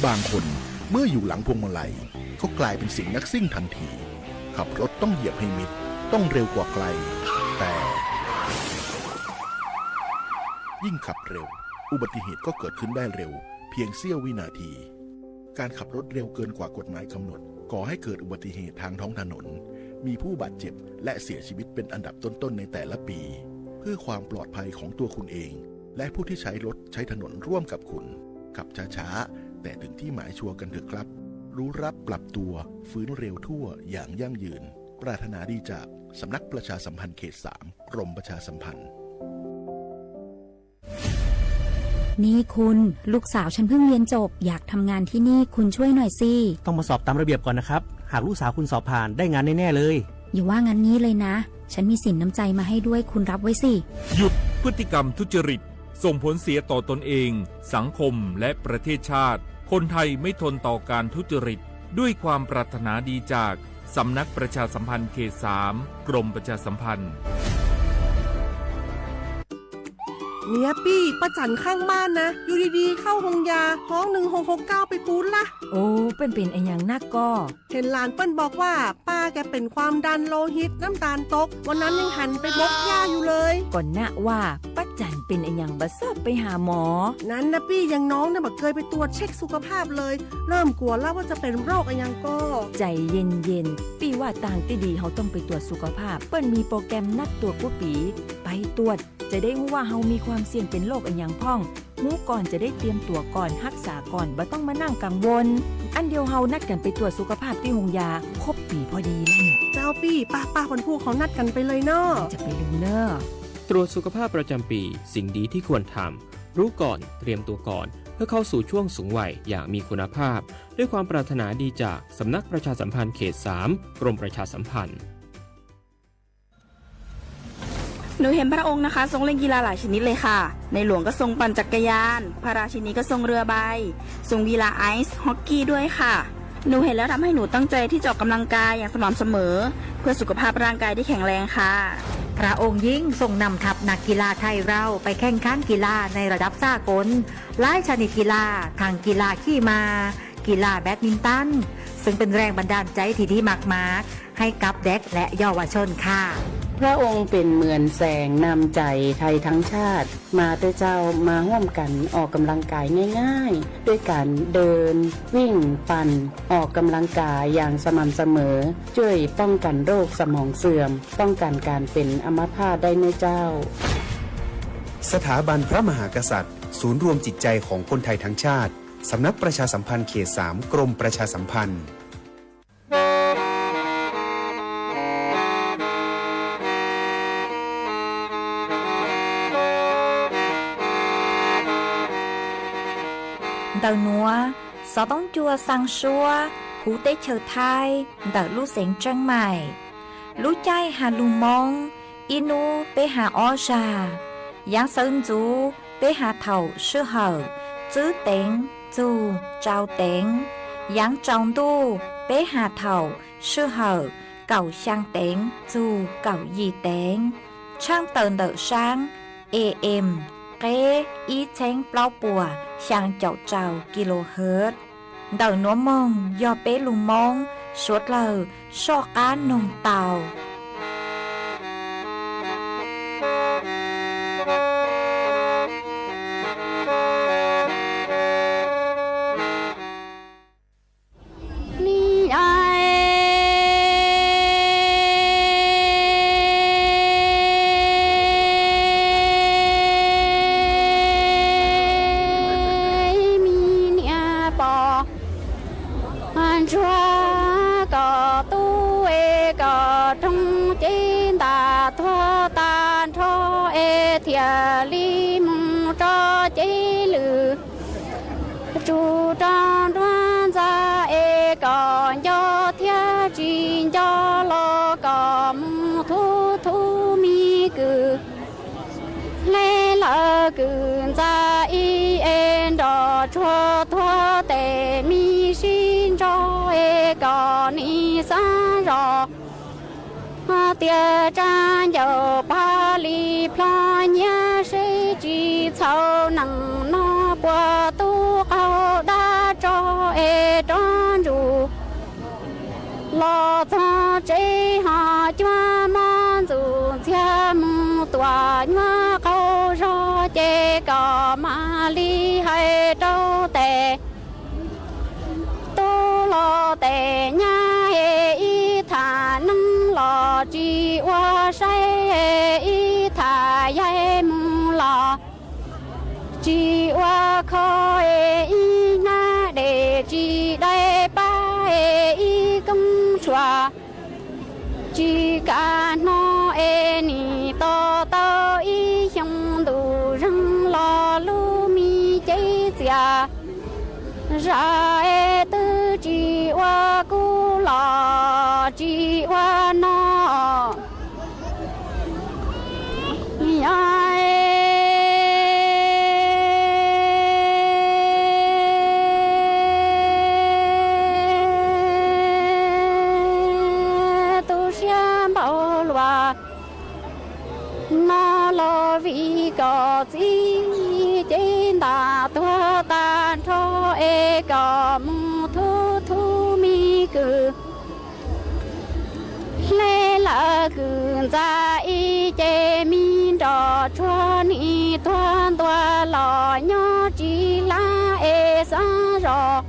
บางคนเมื่ออยู่หลังพวงมาลัยก็กลายเป็นเสียงนักซิ่งทันที ขับรถต้องเหยียบให้มิด ต้องเร็วกว่าใคร แต่ ยิ่งขับเร็ว อุบัติเหตุก็เกิดขึ้นได้เร็ว เพียงเสี้ยววินาที การขับรถเร็วเกินกว่ากฎหมายกำหนด ก่อให้เกิดอุบัติเหตุทางท้องถนน มีผู้บาดเจ็บ และเสียชีวิตเป็นอันดับต้นๆในแต่ละปี เพื่อความปลอดภัยของตัวคุณเอง และผู้ที่ใช้รถใช้ถนนร่วมกับคุณ ขับช้าๆ แต่ถึงที่หมายชัวร์กันเถอะครับ รู้รับปรับตัว ฟื้นเร็วทั่ว อย่างยั่งยืน ปรารถนาดีจาก สำนักประชาสัมพันธ์เขตสาม กรมประชาสัมพันธ์ นี่คุณ ลูกสาวฉันเพิ่งเรียนจบ อยากทำงานที่นี่ คุณช่วยหน่อยสิ ต้องมาสอบตามระเบียบก่อนนะครับ หากลูกสาวคุณสอบผ่าน ได้งานแน่ๆเลย อย่าว่างั้นนี่เลยนะ ฉันมีสินน้ำใจมาให้ด้วย คุณรับไว้สิ หยุดพฤติกรรมทุจริต ส่งผลเสียต่อตนเอง สังคม และประเทศชาติ คนไทยไม่ทนต่อการทุจริต ด้วยความปรารถนาดีจาก สำนักประชาสัมพันธ์เขตสาม กรมประชาสัมพันธ์ เนี่ยปี้ ป้าจั๋นข้างบ้านนะ อยู่ดีๆ เข้าโฮงยา ฮ้อง หนึ่งหกหกเก้า ไปปู๊ดละ โอ้ เปิ้นเป๋นอะหยังนักก่อ เห็นหลานเปิ้นบอกว่า ป้าแกเป็นความดันโลหิต น้ำตาลตก วันนั้นยังหันไปบกหญ้าอยู่เลย ก่อนนะว่า ป้าจั๋นเป๋นอะหยังบ่ซอบไปหาหมอ นั้นนะปี้ อย่างน้องเนี่ยบ่เกยไปตรวจเช็คสุขภาพเลย เริ่มกลัวแล้วว่าจะเป็นโรคอะหยังก่อ ใจเย็นๆ ปี้ว่าตางตี้ดีเฮาต้องไปตรวจสุขภาพ เปิ้นมีโปรแกรมนัดตรวจกู้ปี๋ ไปตรวจ จะได้ฮู้ว่าเฮามีความเสี่ยงเป็นโรคอะหยังพ่อง ฮู้ก่อนจะได้เตรียมตั๋วก่อน ฮักษาก่อน บ่ต้องมานั่งกังวล อันเดียวเฮานัดกั๋นไปตรวจสุขภาพตี้โฮงยา ครบปี๋พอดีแล้วเนี่ย เจ้าปี้ ป้าๆ วันพูกเฮานัดกั๋นไปเลยเนาะ จะไปลืมเน่อ ตรวจสุขภาพประจำปี สิ่งดีที่ควรทำ รู้ก่อน เตรียมตัวก่อน เพื่อเข้าสู่ช่วงสูงวัยอย่างมีคุณภาพ ด้วยความปรารถนาดีจากสำนักประชาสัมพันธ์เขตสาม กรมประชาสัมพันธ์ หนูเห็นพระองค์นะคะทรงเล่นกีฬาหลายชนิดเลยค่ะ ในหลวงก็ทรงปั่นจักรยาน พระราชินีก็ทรงเรือใบ ทรงกีฬาไอซ์ฮอกกี้ด้วยค่ะ หนูเห็นแล้วทำให้หนูตั้งใจที่จะออกกำลังกายอย่างสม่ำเสมอ เพื่อสุขภาพร่างกายที่แข็งแรงค่ะ พระองค์ยิ่งทรงนำทัพนักกีฬาไทยเราไปแข่งขันกีฬาในระดับสากล หลายชนิดกีฬา ทั้งกีฬาขี่ม้า กีฬาแบดมินตัน ซึ่งเป็นแรงบันดาลใจที่ดีมากๆ ให้กับเด็กและเยาวชนค่ะ พระองค์เป็นเหมือนแสงนำใจไทยทั้งชาติ มาเต๊อะเจ้า มาร่วมกันออกกำลังกายง่ายๆ ด้วยการเดิน วิ่ง ปั่น ออกกำลังกายอย่างสม่ำเสมอ ช่วยป้องกันโรคสมองเสื่อม ป้องกันการเป็นอัมพาตได้เน้อเจ้า สถาบันพระมหากษัตริย์ ศูนย์รวมจิตใจของคนไทยทั้งชาติ สำนักประชาสัมพันธ์เขตสาม กรมประชาสัมพันธ์ Ntawm nuav, xov tooj cua xaa suab huv teb chaws Thaib ntawm lub xeev Tseeb Maim. Lub caij has lug Moob, ib nub peb has ob zag. Yaav xawv ntxuv peb has thaum sij hawm tswb teev txug tsau teev. Yaav tsaus ntuj peb has thaum sij hawm kaum xyaa teev txug kaum yim teev. Tshaaj tawm ntawm saab A M qeb ib txheeb plaub puas xyaa caum rau kilohertz. Ntawm nuav moog yog peb lug Moob suav dlawg soj qab noog tau. Mi niam pog ntsuag kom tub es kom roog cev ntas tuag tag nrho es thiaj li mus tso cev lwm tsug rau nruab ntxa es kom nco thiab tsis nco los kom mus thub thub mi kwv hle lawv kwv ntxa ib es nrog tsuag tuag tes mi sib ntso es kom nim xaav zog tias tsa ncaws pag li plho nyiaj seb tsis txhaum neej no puas tub qaug dab tso. Mam li hais rau tes tub los tes nyab es ib tham neeb los tsis ua saib es ib tham yaig mus los tsis ua kho es ib hnab des tsis dai pab es ib koob tshuas tsis kam hno es nim tos tau ib xyoo ntus zeeg los lub me cev txias zam es twb tsis ua kub los tsis ua no. Yog tu siab npaum luaj no los vim kom txiv cev ntam tuag tag nrho es kom mus thub thub me kws hle lawm kws ntxa ib ce me nrog tsuag nim tuag ntua los nyob tsis hlab es xav zos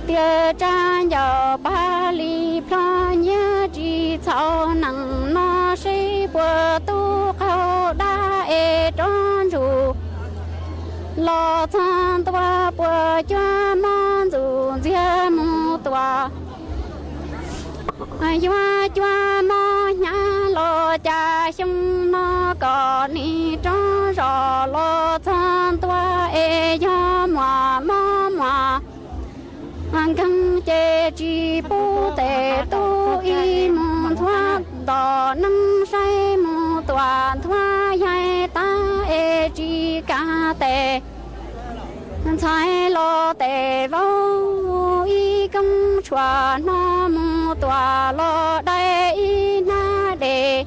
tias tsab ncauj pag li plho nyiaj tsis txhaum nees no seb puas tub qaug dab es rov ntsuj los txog ntua puas cuab mob ntxuj ntxiag mus tuam. Yuav cuab mob hnyav los cas xyoo no kom nim rov zos los txog ntua es yog muaj mob muaj nkeeg ces tsis pub tes tub ib mus nthuav ntom neeb saib mus tuam nthuav yaig tag es tsis kam tes ntxhais los tes vauv ib koob tshuas hno mus tuam los dai ib hnab des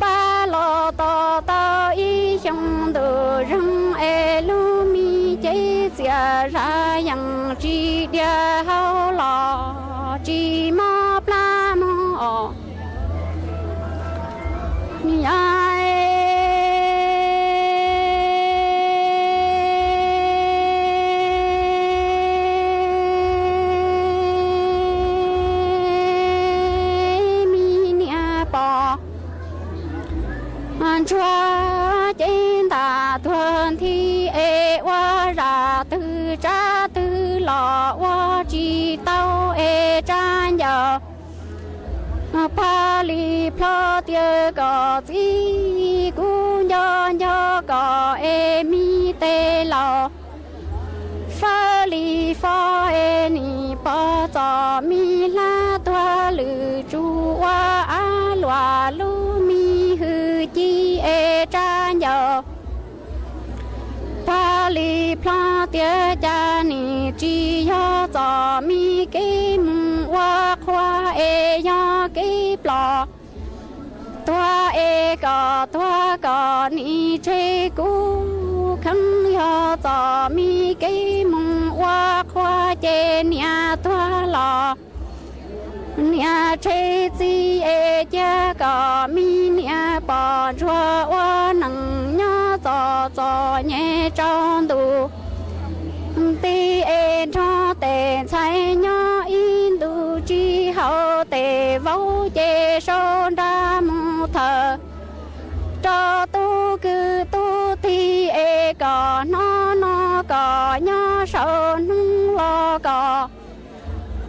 pab los tos tau ib xyoo ntus zeeg es lub me cev txias zam yees tsis dias hau los tsis mob plab mus os. Yog me niam pog ntsuag cev ntam tuag nthi es ua zam twg tsab twg los ua tsis tau es tsab ncauj pag li plho tias kom txiv kuv nco nco kom es me tes laus fawb li fo es nim pog txom me hlab tuag lwm tsuj ua av luam lub me hwj ci es tsab ncauj pag li plho tias cas nim tsis yog txom me kev mus ua qhua es yog kev plom tuag es kom tuag kom nim tseg kuv kheev yog txom me kev mus ua qhua ces niam tuag los niam tseg txiv es cia kom me niam pog ntsuag ua neej nyob txom txom nyem rau ntu ti es nrog tes ntxhais nyob ib ntu tsis haum tes vauv ces sau nra mus thawm rau tub kwv tub tij es kom hnub no kom nyob saum hnub los kom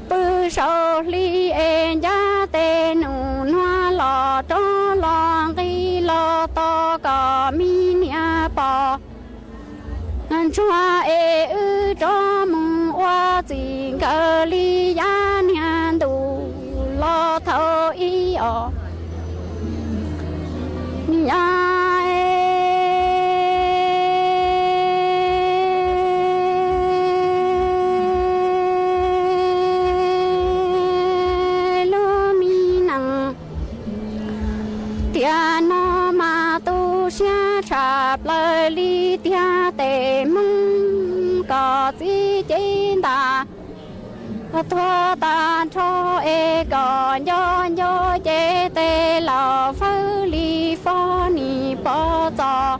pw saum hli es ncaj tes num nuag los rov los nqis los tos kom me niam pog ntsuag es wb rov mus ua txim nkawd li yav niag ntuj los thaum ib os. Yog lub me neej tiam no mas tu siab tshaj plaws li tiag tes Hmoob kom txiv cev ntam tuag tag nrho es kom nco nco ces tes laus fawb li fo nim pog txom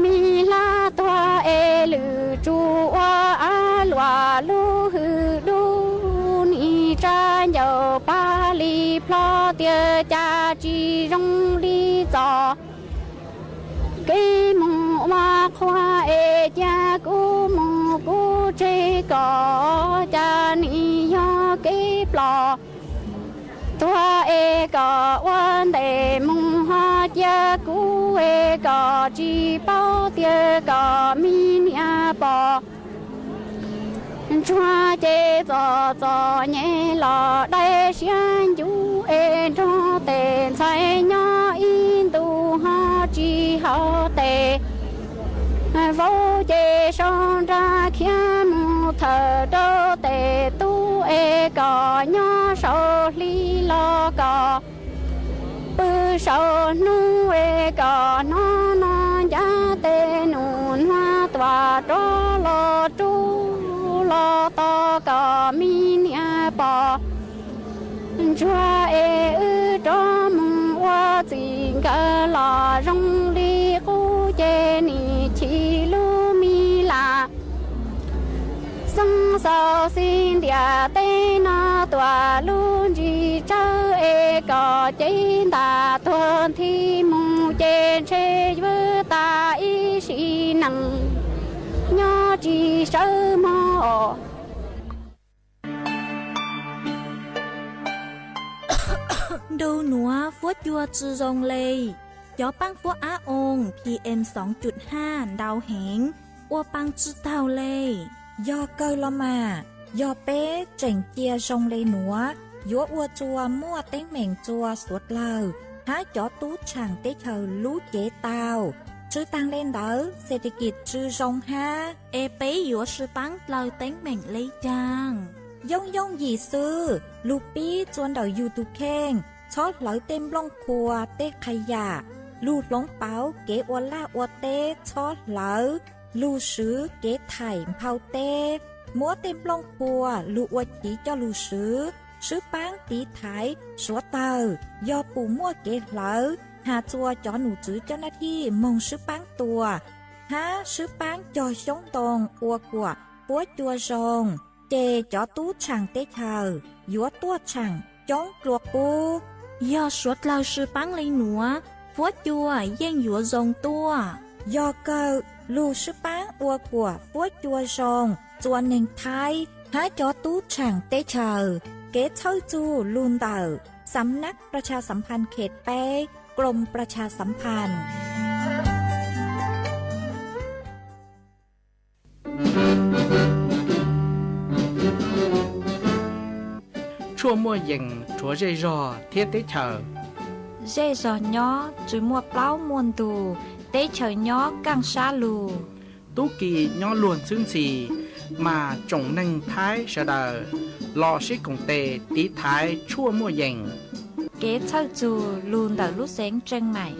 Mi hlab tuag es lwm tsuas ua av luam lub hwj dub, nim tsa ncaws paj li plho tias cas tsis zoo li txos. Kev mus ua qhua es cia kuv mus kuv tseg kom cas nim yog kev plos. Tuag es kom ua ntes mus ho cia kuv es kom tsis paub tias kom me niam pom. Ntsuag ces txom txom nyem los dai siab ncuv es nrog tes ntxhais nyob ib ntus ho tsis haus tes. Vauv ces sau nra khiav mus thawm rau tes tub es kom nyob saum hli los kom pw saum hnub es kom hnub no ncaj tes nus nuag tuam rov los rub los tos kom me niam pom. Ntsuag es wb rov mus ua txim nkawd los zoo li qub ces nim chim lub me lam. Xeeb xaus xi ntiam teb no tuam lub ntsis tsawb es kom cev ntam tuag nthi mus ces ntshe vwb tas ib sim neej nyob tsis sawv mog. Ntu nuav fuab cua tsi zoo le, cov paab fuab ab oo P M xoo cum haj ntau heev, ua paa tsi taug le. Yog kawg los mas, yog peb tseem cia zoo le nuav, yuav ua txuas muaj teeb meem txuas suav dlawg hab cov tub tshaam teb chaws lub cev tau. Tsi taag le ntawd, xes tes kis tsi zoo hab. Es peb yuav sib paab dlaws teeb meem le caag? Yooj yooj yim xwb, lug pib txuas ntawm yug tug kheej, txhob hlawv tej nplooj qhuas tej qha yam, lug hloov pauv kev ua laj ua teb txhob hlawv, lug swv kev thaim nphau teb, muab tej nplooj qhuas lug ua chiv coj lug swv, sib paab tiv thaiv suav dlawg, yog pum muaj kev hlawv, has txuas cov num tswv coj nab thij moog sib paab tua, hab sib paab cog xyoob ntoo ua kuam fuab cua zoo, ces cov tub tshaam teb chaws yuav tuaj tshaam coob dlua qub. Yog suav dlawg sib paab le nuav, fuab cua yeej yuav zoo tuaj. Yog kawg, lug sib paab ua kuam fuab cua zoo txuas neeg Thaib hab cov tub tshaam teb chaws. Kev txhawj txug lug ntawm สำนักประชาสัมพันธ์เขตแปด กรมประชาสัมพันธ์ Tshuaj muaj yees rhuav zej zog thiab teb chaws. Zej zog nyob tsi muaj plaub muaj ntug, teb chaws nyob kaaj sab lug. Tub ki nyob luag ntxhwb ntxhi, mas tsoom neeg Thaib sawv daws los sib koom tes tiv thaiv tshuaj muaj yees. Kev txhawj txug lug ntawm lub xeev Tseej Maim.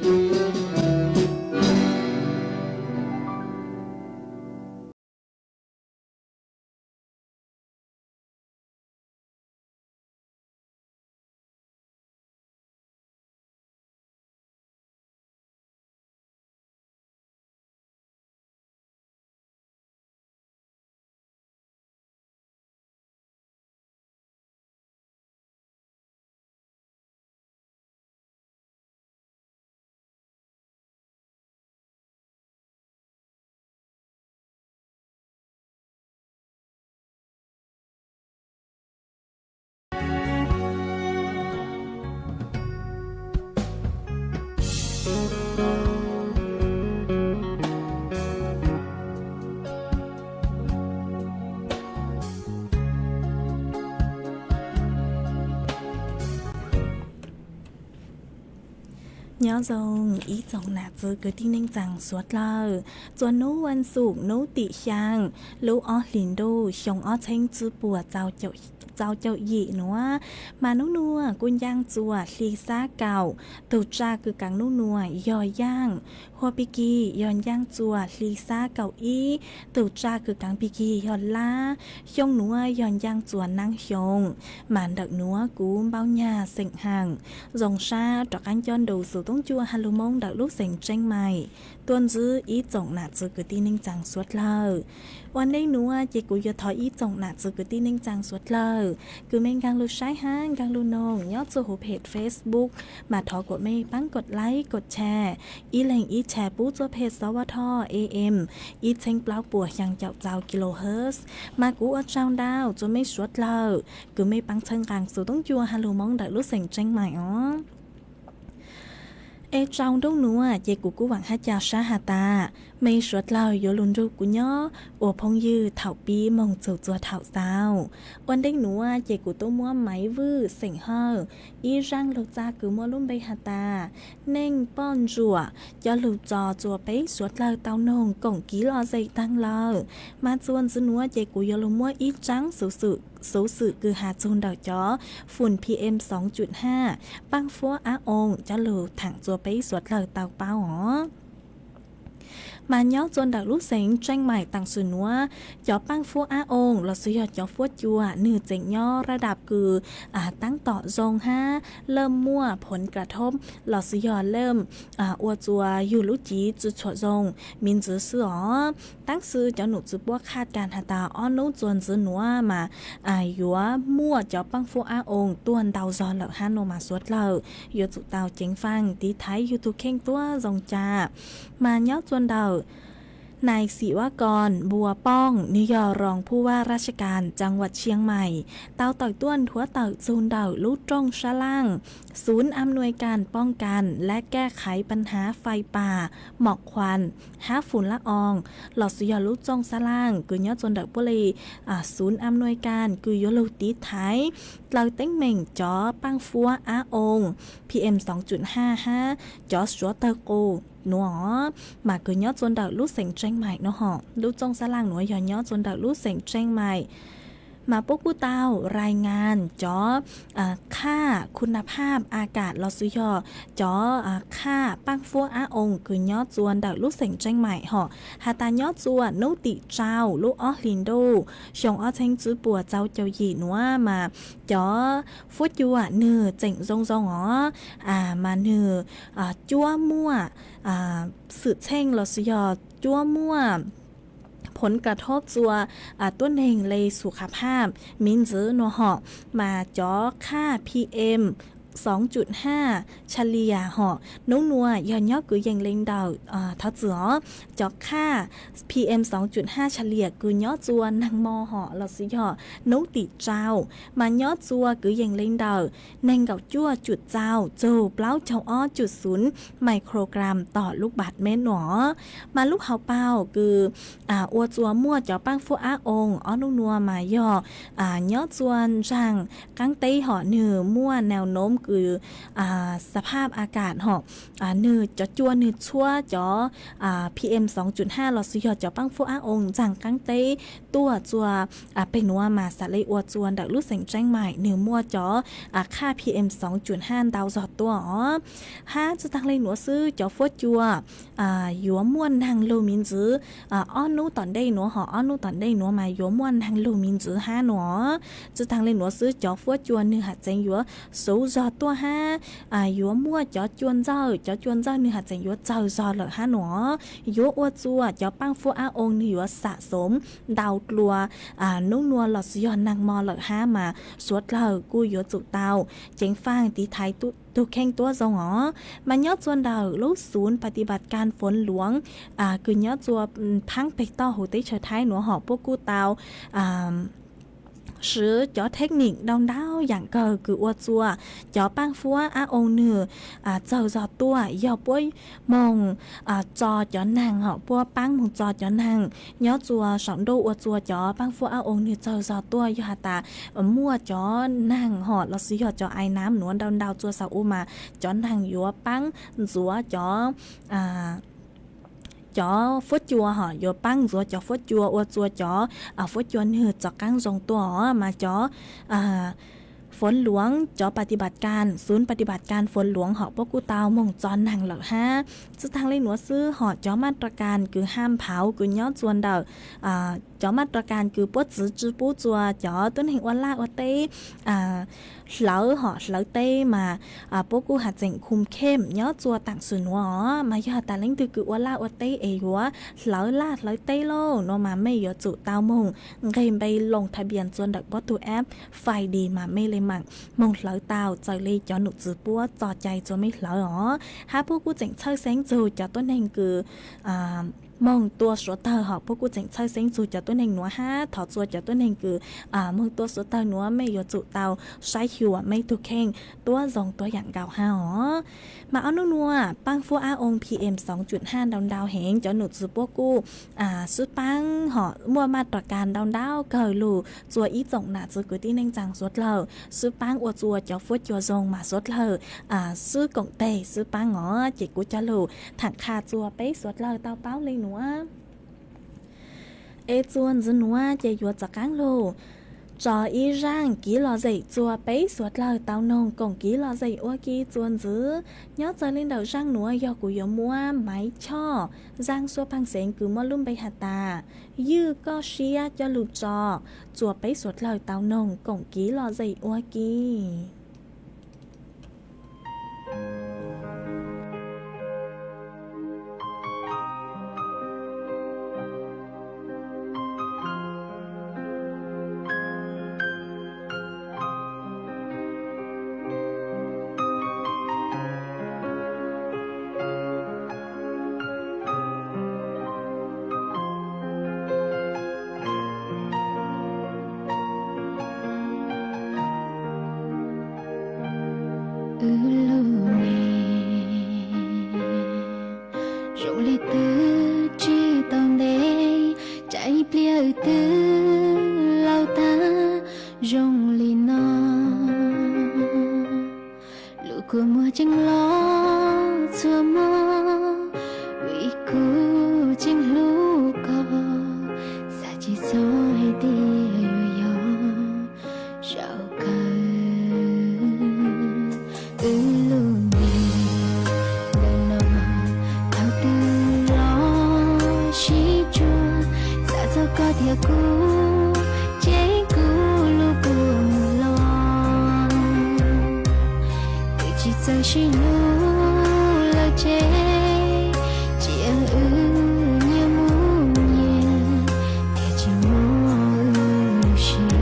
Nyob zoo ib tsoom nam txiv kwv tij neej tsaa suav dlawg, txuas nub vas xuv nub tim xyaa, lub ob hlis ntuj xyoo ob txheeb tsib puas txaus caum yim nuav, mas nub nuav kuj ncaaj txuas hli xab kaum, tug tsa kws kaav nub nuav yog yaaj, hua pig kig yog ncaaj txuas hli xab kaum ib, tug tsa kws kaav pig kig yog lab, xyoo nuav yog ncaaj txuas naab xyoo. Mas ntawm nuav kuv npau nyag xeem haam, zoo sab rov qaab nco ntu xuv toob cua ha lug Moob ntawm lub xeem Tseeb Maim tuaj ntsib ib tsoom nam txwv kwv tij neej tsaa suav dlawg. Ua ntej nuav ces kuv yuav thov ib tsoom nam txwv kwv tij neej tsaa suav dlawg kws mej nkaag lug saib hab nkaag lug noog nyob txuj huv phem Facebook, mas thov kuas mej paab kod like kod share, ib leeg ib share pub txuj phem xov vaj thoj AM ib txheeb plaub puas xyaa caum txau kilohertz. Mas kuv ua tsaug ntau txug mej suav dlawg kws mej paab txhawb nqaa xuv toob cua ha lug Moob ntawm lub xeem Tseeb Maim os. Es tsaus ntuj nuav ces kuv kuj vaam hab ca sab has tas mej suav dlawg yuav lug nrug kuv nyob ua phooj ywg thaum pib moog txug txuas thaum xaus. Ua ntej nuav ces kuv tub muab maiv vwj xeem Hawj ib zaaj lug txag kws muaj lub npe has tas Neej Poj Ntsuam coj lug tso txuas peb suav dlawg tau noog koom kiv lom zem taag lawm. Mas txuas ntxiv nuav ces kuv yuav lug muab ib tsaab xuv xwm kws has txug ntawm cov fum PM xoov cum haj, paaj fuab ab oo coj lug thaam txuas peb suav dlawg tau paub os. Mas nyob txuas ntawm lub xeev Tseeb Maim taam sim nuav, cov paaj fuab ab oo lossis yog cov fuab cua nwg tseem nyob rab dam kws taab tom zoo hab lam muaj phoov kas thob lossis yog lam ua txuas yug lub civ tsi tshua zoo miv ntxiv xwb os. Tab sis cov num txwv puab khaj kas has tas ob nub txuas ntxiv nuav mas yuav muaj cov paaj fuab ab oo tuaj ntau zog lawm hab nua mas suav dlawg yuav tsum tau ceev faaj tiv thaiv yug tug kheej tuab zoo ca. Mas nyob txuas ntawm Nais Xim Vaj Koos Npua Pooj, nwg yog roos phuj vaj raj saj kas tsaang vam Tshiab Maim, tau tawm tuaj nthuav tawm txug ntawm lub rooj sab laaj Xub Am Nuaj Kas Pooj Kas lab Kaj Qhaiv Paj Haav Fais Pas Mom Khuam Hab Fum Lab Oo lossis yog lub rooj sab laaj kws nyob txuas ntawm puab le Xub Am Nuaj Kas kws yuav lug tiv thaiv dlawg teeb meem cov paaj fuab ab oo PM xoov cum haj hab cov suav tawg qus nuav, mas kws nyob txuas ntawm lub xeev Tseeb Maim nuav hom. Lub rooj sab laaj nuav yog nyob txuas ntawm lub xeev Tseeb Maim. Mas puab kuj tau rai ngas cov khaj khu na phaj a kas lossis yog cov khaj paaj fuab ab oo kws nyob txuas ntawm lub xeev Tseeb Maim hom has tas nyob txuas nub tim tsau lub ob hlis ntuj xyoo ob txheeb tsib puas tsau caum yim nuav mas cov fuab cua nwg tseem zoo zoo os, mas nwg cuab muaj xwm txheej lossis yog cuab muaj phoov kas thob txuas tuab neeg le xu khav phaj miv ntxiv nua hom. Mas cov khaj PM xoov cum haj tshaj lias hom nub nua yog nyob kwv yees le ntawm thov txim os, cov khaj PM xoov cum haj tshaj lias kws nyob txuas naag mo hom lossis yog nub tim tsau mas nyob txuas kwv yees le ntawm neeg nkaum cuaj cum tsau txug plaub caug ob cum xum microgram tom lub pat mev nua. Mas lub hauv paug kws ua txuas muaj cov paaj fuab ab oo ob nub nua mas yog nyob txuas ntsaag qaab teb hom nwg muaj nau noov kws xav phaj a kas hom nwg cov cua nwg txhuab cov PM xoov cum haj lossis yog cov paaj fuab ab oo ntsaag qaab teb tuaj txuas peg nuav mas xav le ua txuas ntawm lub xeev Tseeb Maim nwg muaj cov khaj PM xoov cum haj ntau zog tuaj os. Hab tsi taag le nuav xwb cov fuab cua yuav muaj naag lug miv ntxiv ob nub tom ntej nuav hom, ob nub tom ntej nuav mas yuav muaj naag lug miv ntxiv hab nua. Tsi taag le nuav xwb cov fuab cua nwg has tseev yuav xuv zog tuaj hab yuav muaj cov cua ntxawj, cov cua ntxawj nwg has tseev yuav txawg zog lawm hab nua. Yuav ua txuas cov paaj fuab ab oo nwg yuav xam xoov ntau dlua nub nua lossis yog naag mo lawm hab mas suav dlawg kuj yuav tsum tau ceev faaj tiv thaiv tug kheej tuab zoo os. Mas nyob txuas ntawm lub xum pas tiv pas kas foov luav kws nyob txuas phaab peg toj huv teb chaws Thaib nua hom puab kuj tau swv cov thej nim ntau ntau yaam kawg kws ua txuas cov paaj fuab ab oo nwg txawg zog tuaj. Yog puab moog tso cov naag hom, puab paab moog tso cov naag nyob txuas saum ntuj ua txuas cov paaj fuab ab oo nwg txawg zog tuaj. Yog has tas muaj cov naag hom lossis yog cov ai naab nuav ntau ntau txuas saum ub mas cov naag yuav paab ntxuav cov cov fuab cua hom yuav paab ntxuav cov fuab cua ua txua cov fuab cua nwg rov qaab zoo tuaj os. Mas cov fov luav, cov pa ti pat kas, xub pa ti pat kas fov luav hom puab kuj tau moog txo naag lawm hab. Tsi taag le nuav xwb hom cov maj ras kas kws ham phauv kws nyob txua ntawm cov maj ras kas kws puab txwv tsi pub txua cov tuab neeg ua laj ua teb hlawv hom hlawv teb mas puab kuj has tseem khum khem nyob txua taam sim nuav os. Mas yog has tas leej twg kws ua laj ua teb es yuav hlawv laj hlawv teb lauj no mas mej yuav tsum tau moog nqeg npe loo tha npias txua ntawm puab tug app Fai Di mas mej le maam moog hlawv tau txawm le cov num txwv puab txo cai txua mej hlawv os. Hab puab kuj tseem txhawj xeeb txug cov tuab neeg kws moog tua suav tawg hom puab kuj tseem txhawj xeeb txug cov tuab neeg nuav hab thov txua cov tuab neeg kws moog tua suav tawg nuav mej yuav tsum tau saib xyuas mej tug kheej tuab zoo tuab yaam nkaus hab os. Mas ob nub nuav paab fuab ab oo P M xoo cum haj ntau ntau heev, cov num txwv puab kuj sib paab hom muaj maj ras kas ntau ntau kawg lug txua ib tsoom nam txiv kwv tij neej tsaa suav dlawg, sib paab ua txua cov fuab cua zoo mas suav dlawg sib koom teg sib paab os. Ces kuv cog lug thaam qha txua peb suav dlawg tau paub le nuav. Es txuas ntxiv nuav ces yuav rov qaab lug tso ib zaaj kiv lom zem txua peb suav dlawg tau noog koom kiv lom zem ua ke txuas ntxiv. Nyob txawv le ntawm zaaj nuav yog kuv yuav muab Maiv Choj, zaaj suab phaaj xeev kws muaj lub npe has tas Ywj Koj Siab coj lug tso txua peb suav dlawg tau noog koom kiv lom zem ua ke. Wb lub neej zoo le twb tsi tau ntev, tsam ib pliag wb twb laus tag zoo li no. Lub kua muag tseem loj txhua hmo, vim kuv tseem hlub koj, xav tsis txog hais tias yuav yog zaum kawg. Wb lub neej ntawm no thaum twg los sib tsuas, xav txog koj thiab kuv ces kuv lub kua muag loj. Twb tsis txawj sib hlub lawm ces cia wb nyias mus nyias, thiaj tsis muaj wb lub siab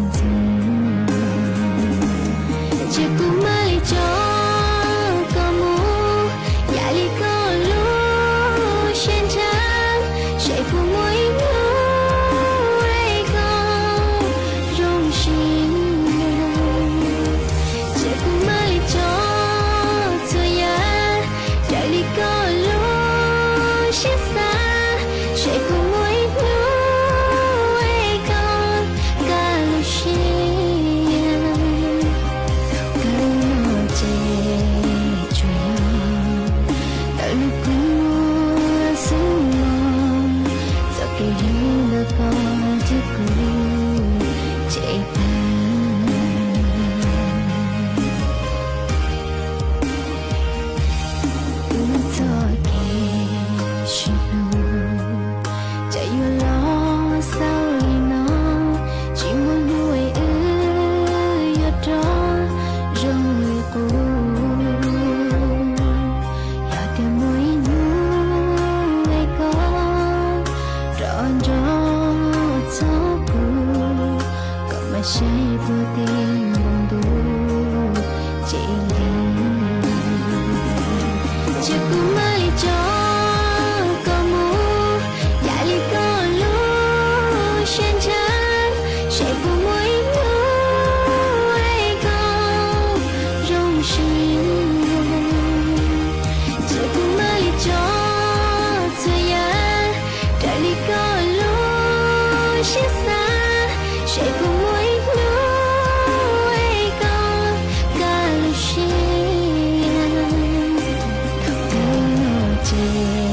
ntxeev. Cia kuv mam li tso koj mus, yam li koj lub siab ntshaw, saib puas muaj ib hnub es koj zoo siab. Cia kuv mam li tso txhua yam raws li koj lub siab xav, saib puas muaj ib hnub es koj kaj lub siab. Kawg no ces tsuas yog tawm lub kua muag xub mos, txoj kev hlub ntawm koj thiab kuv ces tag. Wb txoj kev sib hlub cas yuav los xaus li no, tsis muaj hnub es wb yuav rov zoo li qub. Yog tias muaj ib hnub es koj rov nrog txog kuv, koj mam saib puas tau npoo ntuj ces li. Cia kuv mam li tso koj mus, yam li koj lub siab ntshaw, saib puas muaj ib hnub es koj zoo siab. Cia kuv mam li tso txhua yam raws li koj lub siab xav, saib puas muaj ib hnub es koj kaj lub siab. Thaum twg no ces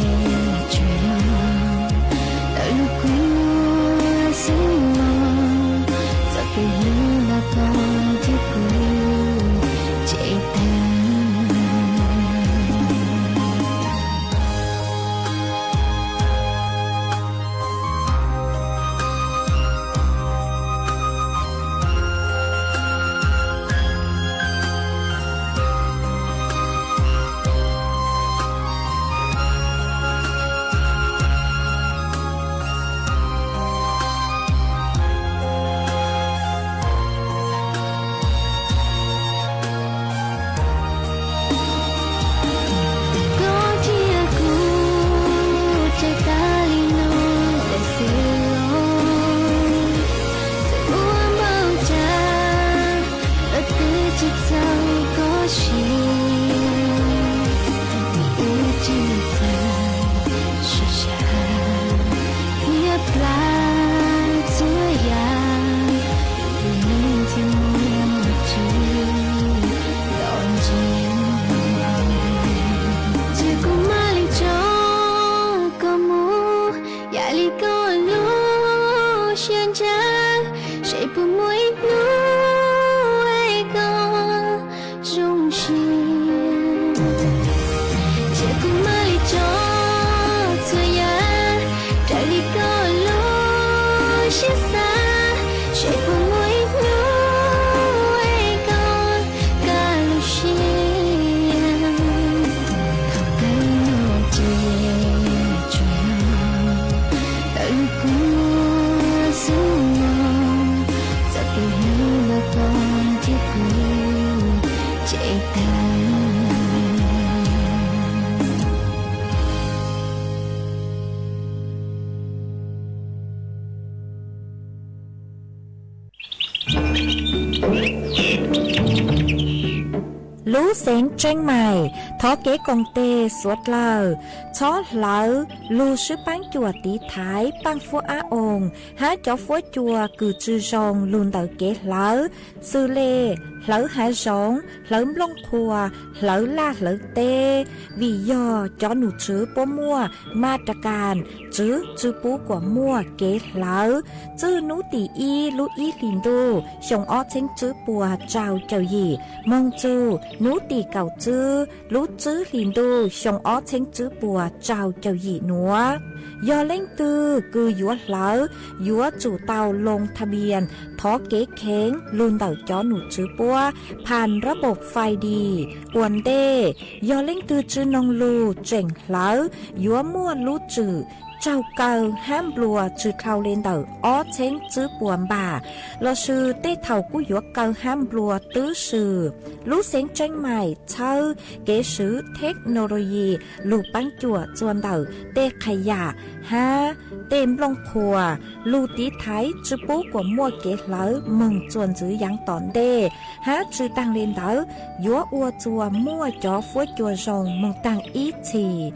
Tsis xav seb puas muaj ib hnub es koj kaj lub siab. Thaum kawg no ces tsuas yog tawm lub kua muag xwb mog, txoj kev hlub ntawm koj thiab kuv ces tag. Lub xeev Tsheej Maim thov kev koom tes suav dlawg txhob hlawv lug sib paab cuam tiv thaiv paaj fuab ab oo hab cov fuab cua kws tsi zoo lug ntawm kev hlawv, xws le hlawv hav zoov, hlawv nplooj qhuav, hlawv laj hlawv teb, vim yog cov num tswv puab muaj ma ra kas tswv tsi pub kuas muaj kev hlawv. Txwj nub tim ib lub ib hlis ntuj xyoo ob txheeb tswb puas rau caum yim moog txug nub tim kaum tswb lub tswb hlis ntuj xyoo ob txheeb tswb puas rau caum yim nuav. Yog leej twg kws yuav hlawv, yuav tsum tau loo tha npias thov kev kheev lug ntawm cov num tswv puab phas rab npaum fais dis ua ntej. Yog leej twg tsi noog lug tseem hlawv, yuav muaj lub tswm raug kaw hab nplua tsi dhau le ntawm ob txheeb tswb puas npam, lossis tej thaum kuj yuav kaw hab nplua twb swm. Lub xeev Tsheej Maim txhawb kev swv theknoloyi lug paab cuam txuas ntawm tej qhas yam hab tej nplooj qhuav lug tiv thaiv tsi pub kuas muaj kev hlawv moog txuas ntxiv yaav tom ntej, hab tsi taag le ntawd yuav ua txuas muaj cov fuab cua zoo moog taag ib txhis.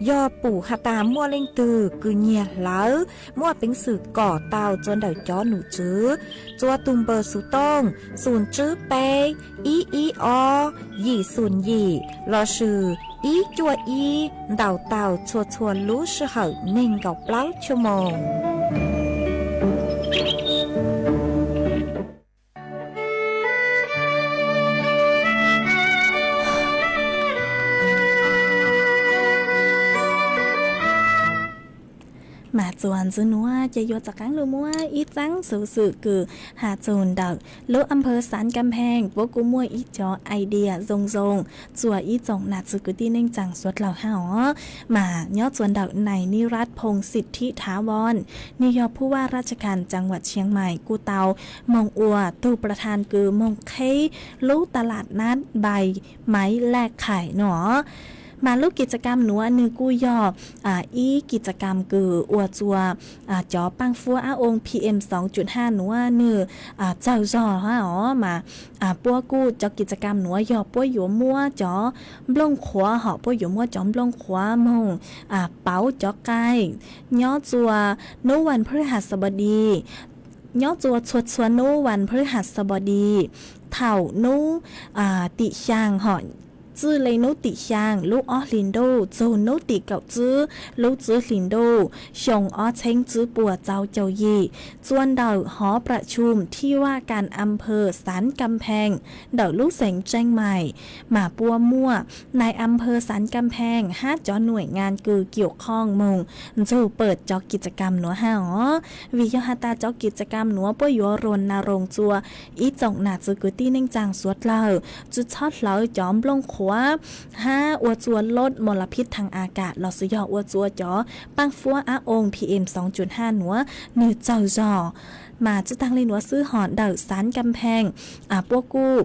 Yog pum has tas muaj leej twg kws nyiag hlawv, muaj peev xwm kom tau txuas ntawm cov num tswv txuas tug npawb xuv tooj xum tswb peb ib ib ob yim xum yim lossis ib cuaj ib ntaus tau txhua txhua lub sij hawm neeg nkaum plaub cuaj moos. Mas txuas ntxiv nuav ces yuav rov qaab lug muab ib txaab xuv xwm kws has txug ntawm lub a ma phaw Xav Kam Pheej puab kuj muaj ib cov idea zoo zoo txuas ib tsoom nam txwv kwv tij neej tsaa suav dlawg hab os. Mas nyob txuas ntawm nai Niraj Phoo Sit Thib Thav Voos, nwg yog phu vaj raj kas caas vam Tsheej Maim kuj tau moog ua tug pla tha kws moog qheb lub ta lam nab npai maiv laj qhais nuav. Mas lub kis txas kam nuav nwg kuj yog ib kis txas kam kws ua txuas cov paaj fuab ab oo P M soo cum haj nuav nwg txawg zog hab os. Mas puab kuj cov kis txas kam nuav yog puab yuav muab cov nplooj qhuav hom puab yuav muab cov nplooj qhuav moog pauv cov qaij nyob txuas nub vas phwb has xab pov dis, nyob txuas txhua txhua nub vas phwb has xab pov dis, thaum nub tim xyaa hom txwj le nub tim xyaa lub ob hlis ntuj txug nub tim kaum tswb lub tswb hlis ntuj xyoo ob txheeb tswb puas rau caum yim, txuas ntawm hov pram tshum thib vaj kas a ma phaw Xav Kam Pheej ntawm lub xeev Tsheej Maim. Mas puab muaj nai a ma phaw Xav Kam Pheej hab cov nuaim ngaa kws kiu khooj moog ntsug pawm cov kis txas kam nuav hab os. Vim yog has tas cov kis txas kam nuav puab yuav rua na roos txuas ib tsoom nam txwv kwv tij neej tsaa suav dlawg tsi txhob hlawv cov nplooj qhuav hab ua txuas lub mos las phib thaag a kas lossis yog ua txuas cov paaj fuab ab oo P M soo cum haj nuav nwg txawg zog. Mas tsi taag le nuav xwb hom ntawm Xav Kam Pheej puab kuj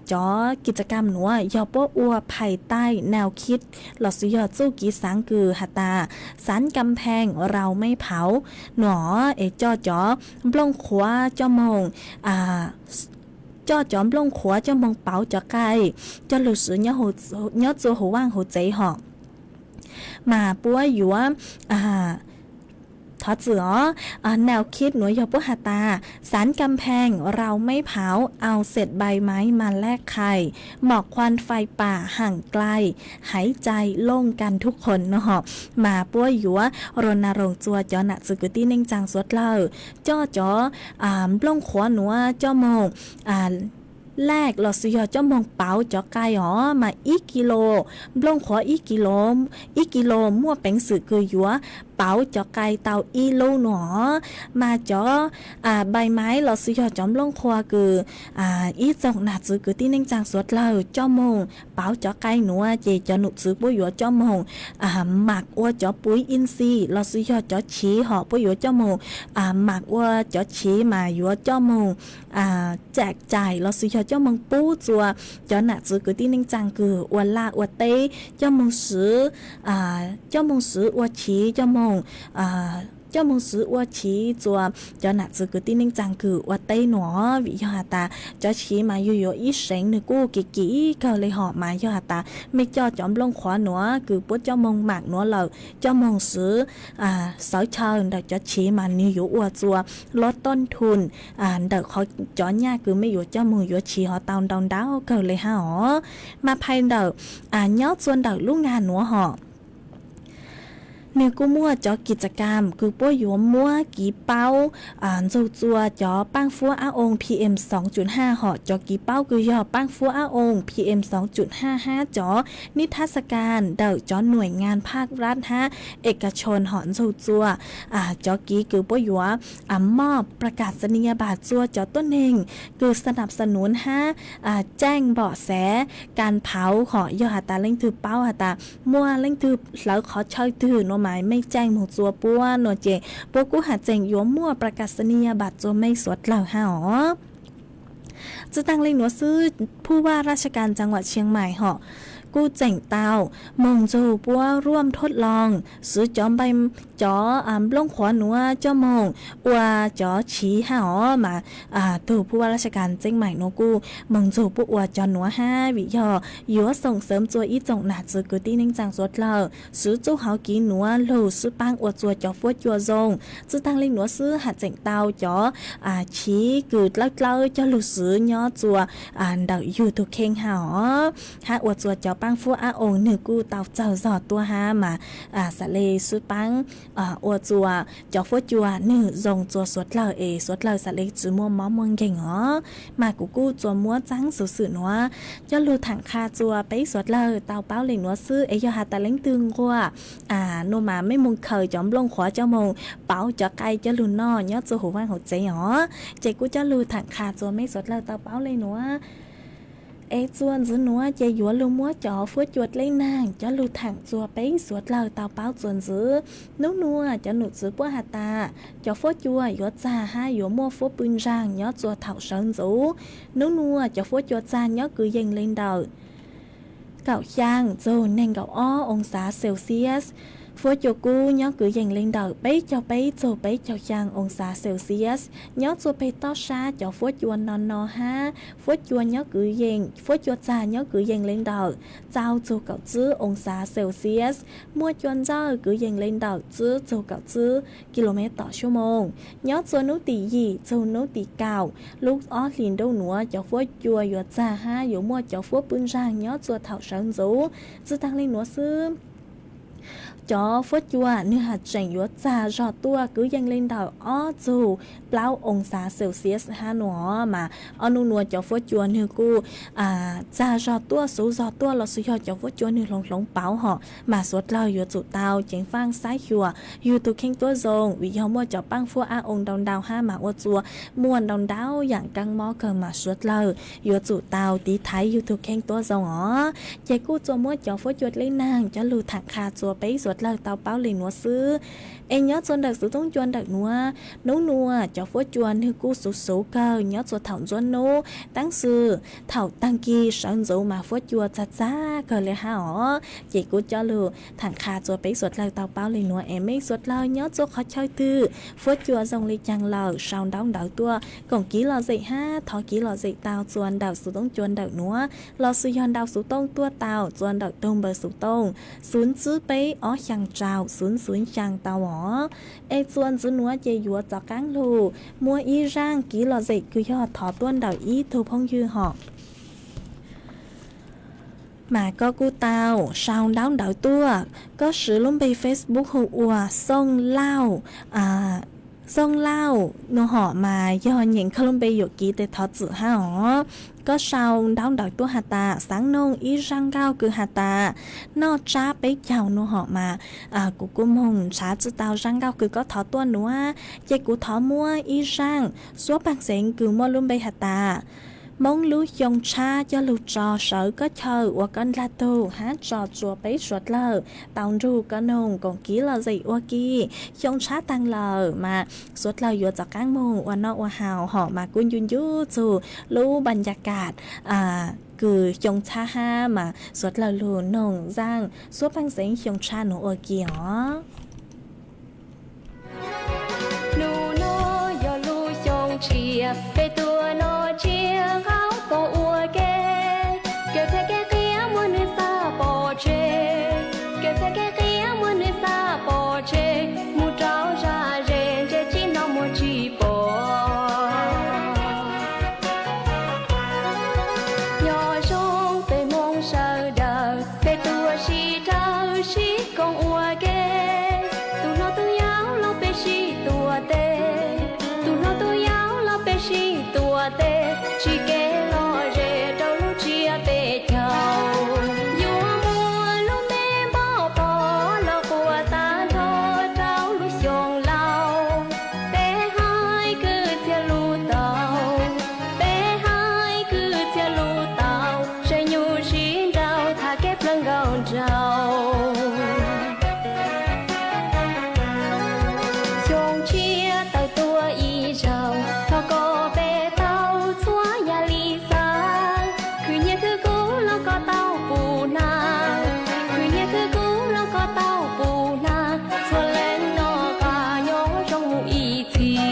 cov kis txas kam nuav yog puab ua phais taij nau khib lossis yog txuj kis xaav kws has tas Xav Kam Pheej rau meb phauv nuav es coj cov nplooj qhuav coj moog coj cov nplooj qhuav coj moog pauv cov qaij coj lug swv nyob txua huv vaaj huv tsev hom. Mas puab yuav thov txim os, nau khib nuav yog puab has tas Xav Kam Pheej rau meb phauv au xet npai maiv ma laj qhais, mom khuam fais pam haam klai, haiv cai looj kas thub khoos no hom. Mas puab yuav rua na roos txuas cov nam txwv kwv tij neej tsaa suav dlawg coj cov nplooj qhuav nuav coj moog laj lossis yog coj moog pauv cov qaij os. Mas ib kis lus nplooj qhuav ib kis lus muaj peev xwm kws yuav pauv cov qai tau ib lub no. Mas cov bai maiv los sis yog cov nplooj qhuav kws ib tsoom nam txwv kwv tij neej tsaa suav dlawg coj moog pauv cov qai nuav ces cov num txwv puab yuav coj moog mam ua cov puiv in xi los sis yog cov chiv hom puab yuav coj moog mam ua cov chiv mas yuav coj moog cam cais los sis yog coj moog pub txua cov nam txwv kwv tij neej tsaa kws ua laj ua teb coj moog swv, coj moog swv ua chiv, coj moog coj moog swv ua chiv txua cov nam txwv kwv tij neej tsaa kws ua teb nuav. Vim yog has tas cov chiv mas yug yuav ib seev nwg kuj kim kim kawg le hom mas yog has tas mej coj cov nplooj qhuav nuav kws puab coj moog mam nuav lawm coj moog swv sawv chaw ntawm cov chiv mas nwg yuav ua txua lub toj thum ntawm qhov cov nyaj kws mej yuav coj moog yuav chiv hov tau ntau ntau kawg le hab os. Mas phais ntawm nyob txua ntawm lub nga nuav hom nwg kuj muaj cov kis txas kam kws puab yuav muab kiv paub ntxug txua cov paaj fuab ab oo P M xoov cum haj hom cov kiv paub kws yog paaj fuab ab oo P M xoov cum haj hab cov nib thab xa kas ntawm cov nuam ngas phaj rab hab es kas tshoo hom ntxug txua cov kiv kws puab yuav moj pla kas xa ni ya pas txua cov tuab neeg kws xa nam xa nuv hab caij npom xev kas phauv hom yog has tas leej twg paub has tas muaj leej twg hlawv qhov chaw twg nuav mas mej caij moog txua puab nuav ces puab kuj has tseem yuav muaj pla kas xa ni ya pas txua mej suav dlawg hab os. Tsi taag le nuav xwb, phu vaj raj sab kas tsav vam Tshiab Maim hom kuj tseem tau moog ntxug puab ruam thuab loo swv cov nplooj qhuav nuav coj moog ua cov chiv hab os mas tug phu vaj raj sab kas tseeb maim nuav kuj moog ntxug puab ua cov nuav hab vim yog yuav xoom xeev txua ib tsoom nam txwv kwv tij neej tsaa suav dlawg swv txuj hauv kiv nuav lug xwb paab ua txua cov fuab cua zoo. Tsi taag le nuav xwb, has tseem tau cov chiv kws dlawb dlawb coj lug swv nyob txua ntawm yug tug kheej hab os, hab ua txua cov paaj fuab ab oo nwg kuj tau txawg zog tuab hab mas xam le xwb paab ua txua cov fuab cua nwg zoo txua suav dlawg es suav dlawg xam le tsi muaj mob muaj nkeeg os. Mas kuv kuj txua muab txaab xuv xwm nuav coj lug thaam qha txua peb suav dlawg tau paub le nuav xwb es yog has tas leej twg nquag nuav mas mej moog khaws cov nplooj qhuav coj moog pauv cov qai coj lug noj nyob txua huv vaaj huv tsev os. Ces kuj coj lug thaam qha txua mej suav dlawg tau paub le nuav. Es txua ntxiv nuav ces yuav lug muab cov fuab cua dleb naag coj lug thaam txua peb suav dlawg tau paub txua ntxiv. Nub nuav cov num txwv puab has tas cov fuab cua yuav txag hab yuav muaj fuab pw ntsaag nyob txua thaum sawv ntxuv. Nub nuav cov fuab cua txag nyob kwv yees le ntawm kaum xyaa txug neeg nkaum ob oo xav Celsius. Fuab cua kub nyob kwv yees le ntawm peb caug peb txug peb caug xyaa oo xav Celsius. Nyob txua peg toj sab cov fuab cua no no hab fuab cua nyob kwv yees, fuab cua txag nyob kwv yees le ntawm txaus txug kaum tsib oo xav Celsius. Muaj cua ntsawj kwv yees le ntawm tsib txug kaum tsib kilomev tom suab moos. Nyob txua nub tim yim txug nub tim kaum lub ob hlis ntuj nuav cov fuab cua yuav txag hab yuav muaj cov fuab pw ntsaag nyob txua thaum sawv ntxuv. Tsi taag le nuav xwb, cov fuab cua nwg has tseem yuav txag zog tuaj kwv yees le ntawm ob txug plaub oo xav Celsius hab nuav mas ob nub nuav cov fuab cua nwg kuj txag zog tuaj xuv zog tuaj los sis yog cov fuab cua nwg hloov hloov pauv hom mas suav dlawg yuav tsum tau ceev faaj saib xyuas yug tug kheej tuab zoo vim yog muaj cov paaj fuab ab oo ntau ntau hab mas ua txua muaj ntau ntau yaam kaab mob kawg mas suav dlawg yuav tsum tau tiv thaiv yug tug kheej tuab zoo os. Ces kuj txua muab cov fuab cua dleb naag coj lug thaam qha txua peb suav dlawg tau paub le nuav xwb. Es nyob txua ntawm xuv toob cua ntawm nuav, nub nuav cov fuab cua nwg kuj xuv xuv kawg nyob txua thaum ntxuab nub, tab sis thaum taag kis sawv ntxuv mas fuab cua txag txag kawg le hab os. Ces kuj coj lug thaam qha txua peb suav dlawg tau paub le nuav es mej suav dlawg nyob txua qhov chaw twg fuab cua zoo le caag lawm sau ntaub ntawv tuaj koom kiv lom zem hab thov kiv lom zem tau txua ntawm xuv toob cua ntawm nuav los sis yog ntau xuv tooj tuaj tau txua ntawm tug npawb xuv tooj xuv tsib peb ob xyaa rau xuv xuv xyaa tau os. Es txua ntxiv nuav ces yuav rov qaab lug muab ib zaaj kiv lom zem kws yog thov tuaj ntawm ib tug phooj ywg hom mas koj kuj tau sau ntaub ntawv tuaj, koj siv lub npe Facebook hu ua Xooj Lauj, Xoo Lauj no hom mas yog nyeem koj lub npe yuam kev tes thov txim hab os. Koj sau ntaub ntawv tuaj has tas xaav noog ib zaaj nkauj kws has tas noj tsab peb caug no hom mas kuv kuj moog nrhav tsi tau zaaj nkauj kws koj thov tuaj nuav, ces kuv thov muab ib zaaj xuab paag xeev kws muaj lub npe has tas Moob lub xyoo tshab coj lug tso sawv koj chaw ua koj ndlag tug hab tso tsua peb suav dlawg tau nrug koj noog koom kev lom zem ua ke. Xyoo tshab taag lawm mas suav dlawg yuav rov qaab moog ua noj ua haus hom mas kuj ncu ncu txug lub npa ncas kas kws xyoo tshab hab mas suav dlawg lug noog zaaj xuab paag xeev xyoo tshab nuav ua ke os. Nub no yog lub xyoo tshiab, peb tuaj noj tsiab qaub pob ua ke. Kev txhiaj kev qias muab nwg xa pov tseg, kev txhiaj kev qias muab nwg xa pov tseg, mus rau zaj ze ntse tsi hnov muag tsi pom. Nyob zoo peb Moob sawv daws, peb tuaj sib rawv sib koom ua ke. Tug hlob tug yau los peb sib tuav teg, tug hlob tug yau los peb sib tuav teg, sib kev lom zem rau lub tsiab peb caug. Yuav muaj lub npe npom pom los quas tag nrho rau lub xyoo laus. Peb hais kwv txhiaj lub tau, peb hais kwv txhiaj lub tau, saib nyuj sib nraus thav kev plawg nkaus nraug. Xyoo tshiab tawm tuaj ib zaug, thov kom peb tau txhua yam li xav. Khwv nyiaj khwv kub los kom tau pum hnab, khwv nyiaj khwv kub los kom tau pum hnab, txhua leej noj qab nyob zoo mus ib txhis.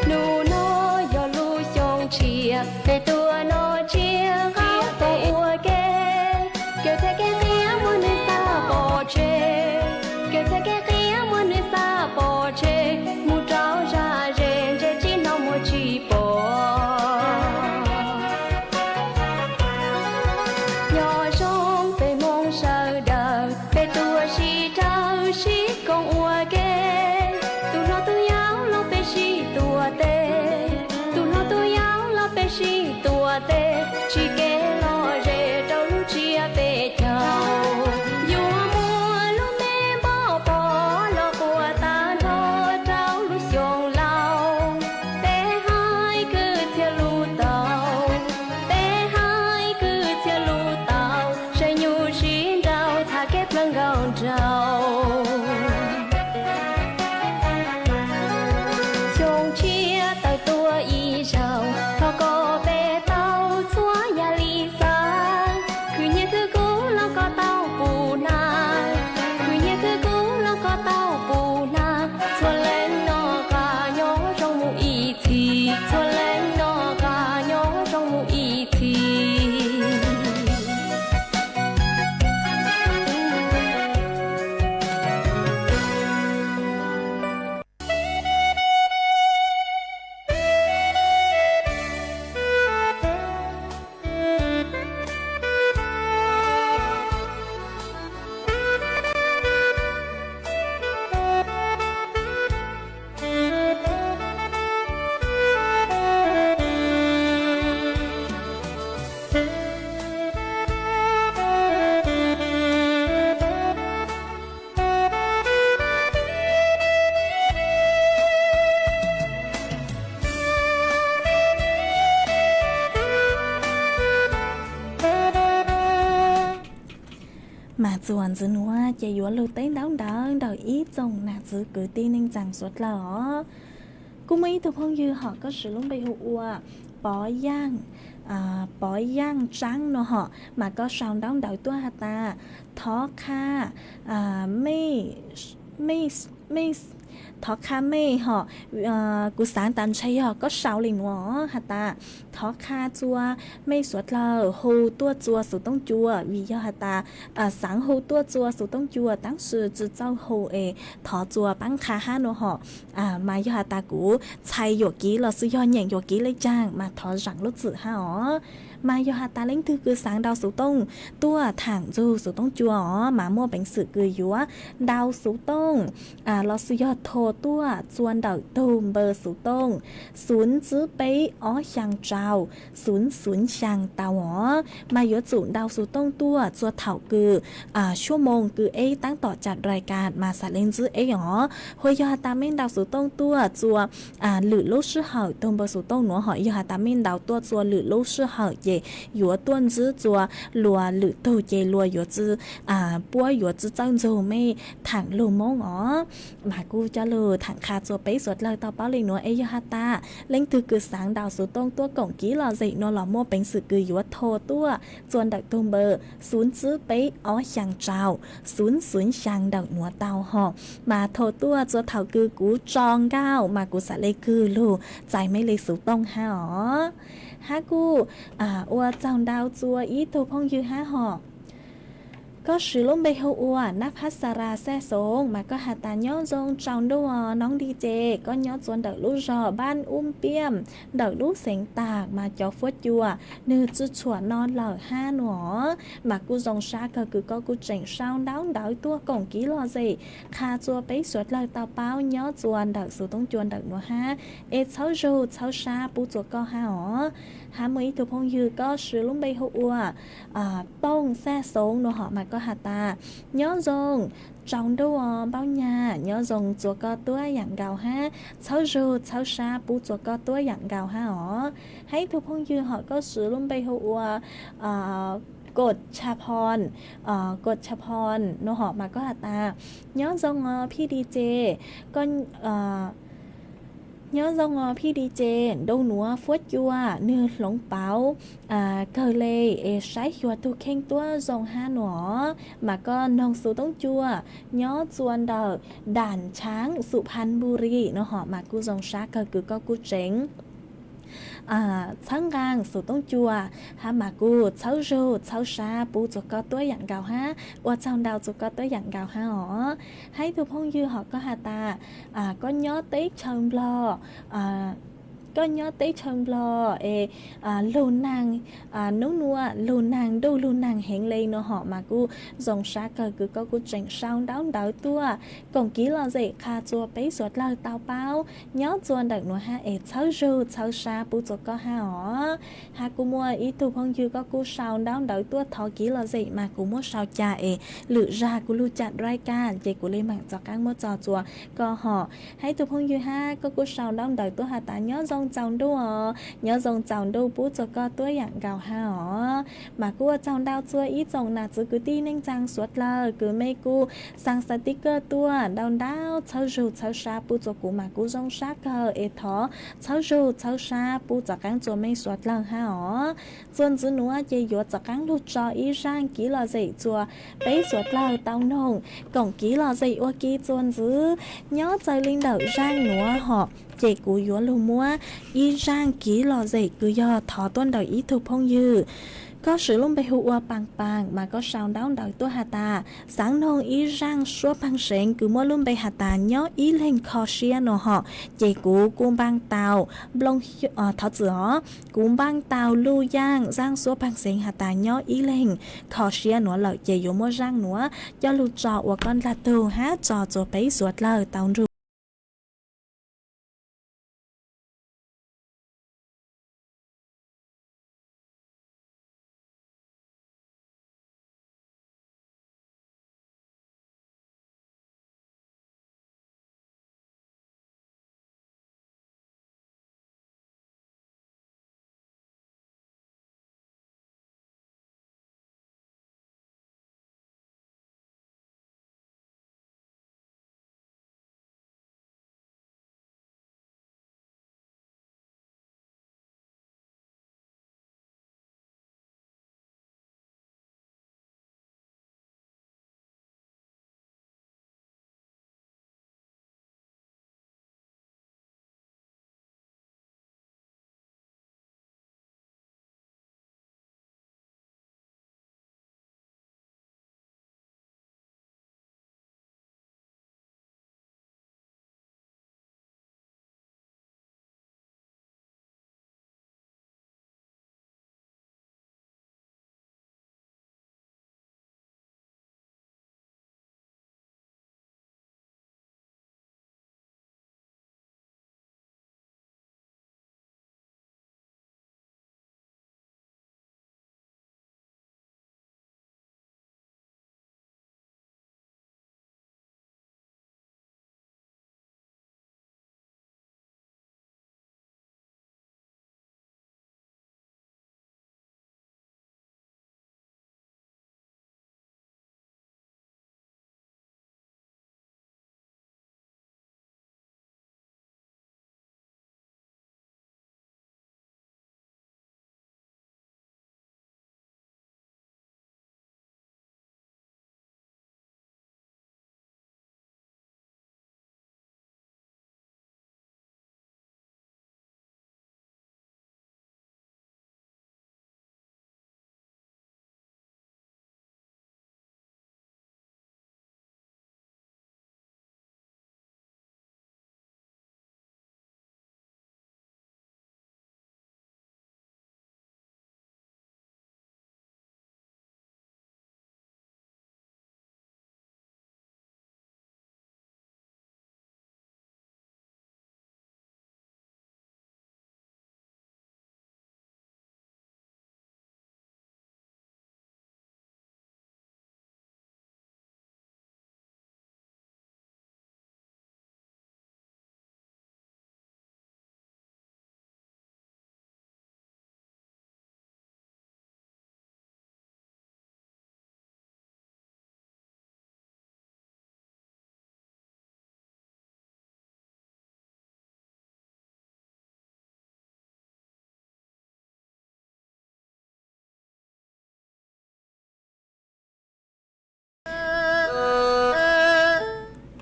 Nub no yog lub xyoo tshiab, peb tuaj noj tsiab qaub pob ua ke. Kev txhiaj kev qias muab nwg xa pov tseg, kev txhiaj kev qias muab nwg xa pov tseg, mus rau zaj ze ntse tsi hnov muag tsi pom. Nyob zoo peb Moob sawv daws, peb tuaj sib rawv sib koom ua ke. Tug hlob tug yau los peb sib tuav teg, tug hlob tug yau los peb sib tuav teg, sib kev lom zem rau lub tsiab peb caug. Yuav muaj lub npe npom pom los quas tag nrho rau lub xyoo laus. Peb hais kwv txhiaj lub tau, peb hais kwv txhiaj lub tau, saib nyuj sib nraus thav kev plawg nkaus nraug. Xyoo tshiab tawm tuaj ib zaug, thov kom peb tau txhua yam li xav. Khwv nyiaj khwv kub los kom tau pum hnab, khwv nyiaj khwv kub los kom tau pum hnab, txhua leej noj qab nyob zoo mus ib txhis, txhua leej noj qab nyob zoo mus ib txhis. Mas txuas ntxiv nuav ces yuav lug teb ntaub ntawv ntawm ib tsoom nam txwv kwv tij neej tsaa suav dlawg os. Kuj muaj ib tug phooj ywg hom koj siv lub npe hu ua Pov Yaaj, Pov Yaaj Tsaab no hom mas koj sau ntaub ntawv tuaj has tas thov qha mej, mej, mej Thov qha mej hom, kuv xaav tas ntshe yog koj sau le nuav has tas, thov qha txua mej suav dlawg hu tuaj txua xuv tooj cua, vim yog has tas xaav hu tuaj txua xuv tooj cua tab sis tsi txawj hu es thov txua paab qha hab nua hom. Mas yog has tas kuv txhais yuam kev los xwb yog nyeem yuam kev le caag mas thov zaam lub txim hab os. Mas yog has tas leej twg kws xaav nrau xuv tooj tuaj thaam nrug xuv tooj cua os mas muaj peev xwm kws yuav nrau xuv tooj los xwb yog thau tuaj txua ntawm tug npawb xuv tooj xuv tsib peb ob xyaa rau xuv xuv xyaa tau os. Mas yuav tsum nrau xuv tooj tuaj txua thaum kws xuab moos kws eb taab tom cam rai kas mas xav le ntsib eb os. Hu yog has tas mej nrau xuv tooj tuaj txua lwm lub sij hawm tug npawb xuv tooj nuav hom, yog has tas mej nrau tuaj txua lwm lub sij hawm ces yuav tuaj ntsib txua luas lwm tug ces luas yuav tsi, puab yuav tsi txawj nrug mej thaam lug Moob os. Mas kuv coj lug thaam qha txua peb suav dlawg tau paub le nuav es yog has tas leej twg kws xaav nrau xuv tooj tuaj koom kev lom zem nua los muaj peev xwm kws yuav thau tuaj txua ntawm tug npawb xuv tsib peb ob xyaa rau xuv xuv xyaa ntawm nuav tau hom. Mas thau tuaj txua thaum kws kuv tso nkauj mas kuv xav le kws lug txais mej le xuv tooj hab os. Hab kuj ua tsaug ntau txua ib tug phooj ywg hab hom. Koj siv lub npe hu ua Nab Phab Xa Ra Xaj Xoov mas koj has tas nyob zoo tsaus ntuj os noog Di Ces, koj nyob txua ntawm lub zog Npab Ub Piaj ntawm lub xeev Tag mas cov fuab cua nwg tsi tshuam no lawm hab nua. Mas kuj zoo sab kawg kws koj kuj tseem sau ntaub ntawv tuaj koom kev lom zem qha txua peb suav dlawg tau paub nyob txua ntawm xuv tooj cua ntawm nuav hab. Es txhawb zug txhawb sab pub txua koj hab os. Hab muaj ib tug phooj ywg koj siv lub npe hu ua Tooj Xaj Xoov nua hom mas koj has tas nyob zoo tsaus ntuj os Npaub Nyag, nyob zoo txua koj tuab yaam nkaus hab, txhawb zug txhawb sab pub txua koj tuab yaam nkaus hab os. Hab ib tug phooj ywg hom koj siv lub npe hu ua Kod Cha Phon, Kod Cha Phon nua hom mas koj has tas nyob zoo os Phij Di Ces, nyob zoo os Phij Di Ces, ntu nuav fuab cua nwg hloov pauv kawg le es saib xyuas tug kheej tuab zoo hab nua. Mas koj noog xuv tooj cua nyob txua ntawm Dam Tshaab, Xu Phan Npu Ri nua hom mas kuj zoo sab kawg kws koj kuj tseem txhawb nqaa xuv tooj cua hab mas kuj txhawb zug txhawb sab pub txua koj tuab yaam nkaus hab. Ua tsaug ntau txua koj tuab yaam nkaus hab os. Hab ib tug phooj ywg hom koj has tas koj nyob teb chaws Nplog, koj nyob teb chaws Nplog es lug naag, nub nua lug naag ntuj lug naag heev le nua hom mas kuj zoo sab kawg kws koj kuj tseem sau ntaub ntawv tuaj koom kev lom zem qha txua peb suav dlawg tau paub nyob txua ntawm nuav hab es txhawb zug txhawb sab pub txua koj hab os. Hab kuj muaj ib tug phooj ywg koj kuj sau ntaub ntawv tuaj thov kev lom zem mas kuv muab sau ca es lwm zag kuv lug cam rai kas ces kuv le maam rov qaab muab tso txua koj hom. Hab ib tug phooj ywg hab koj kuj sau ntaub ntawv tuaj has tas nyob zoo tsaus ntuj os, nyob zoo tsaus ntuj pub txua koj tuab yaam nkaus hab os. Mas kuj ua tsaug ntau txua ib tsoom nam txiv kwv tij neej tsaa suav dlawg kws mej kuj xaa xav tib kawg tuaj ntau ntau txhawb zug txhawb sab pub txua kuv mas kuv zoo sab kawg es thov txhawb zug txhawb sab pub txua qaab txua mej suav dlawg hab os. Txua ntxiv nuav ces yuav rov qaab lug tso ib zaaj kev lom zem txua peb suav dlawg tau noog koom kev lom zem ua ke txua ntxiv. Nyob txawm le ntawm zaaj nuav hom ces kuv yuav lug muab ib zaaj kev lom zem kws yog thov tuaj ntawm ib tug phooj ywg. Koj siv lub npe hu ua Paas Paas mas koj sau ntaub ntawv tuaj has tas xaav noog ib zaaj suab paag seev kws muaj lub npe has tas nyob ib leeg kho siab nua hom. Ces kuv kuj npaaj tau, thov txim os, kuv npaaj tau luj yaaj zaaj suab paag seev has tas nyob ib leeg kho siab nuav lawm ces yuav muab zaaj nuav coj lug tso ua koj dlaag tug hab tso txua peb suav dlawg tau nrug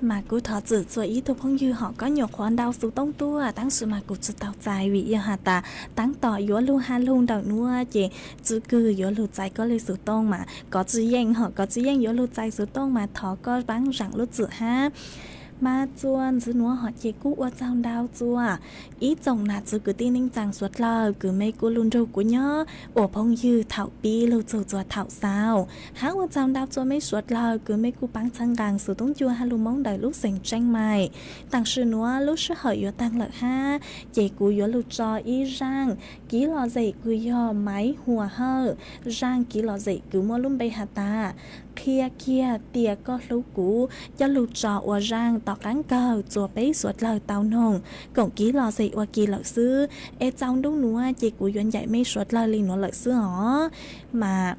Mas kuv thov txim txhua ib tug phooj ywg hom koj nyuam qhuav ntaus xov tooj tuaj, tab sis mas kuv tsis tau txais vim yog has tas tab tom yuav lug has lug ntawm nuav ces tsw kws yuav lug txais koj le xov tooj mas koj tsis yeej hom, koj tsis yeej yuav lug txais xov tooj mas thov koj paab zaam lub txim hab. Mas txuas ntxiv nuav hom ces kuj ua tsaug ntau txuas ib tsoom nam txiv kwv tij neej tsaa suav dlawg kws mej kuj lug nrug kuv nyob ua phooj ywg thaum pib lug txug txuas thaum xaus, hab ua tsaug ntau txuas mej suav dlawg kws mej kuj paab txhawb nqaa xov tooj cua has lug Moob ntawm lub xeev Tseeb Maim. Tam sim nuav lub sij hawm yuav taag lawm hab, ces kuv yuav lug tso ib zaaj kiv lom zem kws yog Maiv Huas Hawj, zaaj kiv lom zem kws muaj lub npe has tas Qhia Kiag Tias Koj Hlub Kuv coj lug tso ua zaaj tom qaab kawg txuas peb suav dlawg tau noog koom kiv lom zem ua ke lawm xwb. Es txaus ntuj nuav ces kuv yuav ncaim mej suav dlawg le nuav lawm xwb os. Mas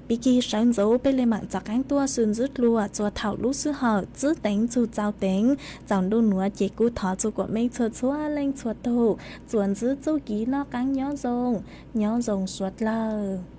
pig kig sawv ntxuv peb le maam txav qaab tuaj sw ntsib dlua txuas thaum lub sij hawm txwb teev txug txaus teev. Txaus ntuj nuav ces kuj thov txug kuas mej txhua txhua leej txhua tug txuas ntsib txuj kev noj qaab nyob zoo, nyob zoo suav dlawg.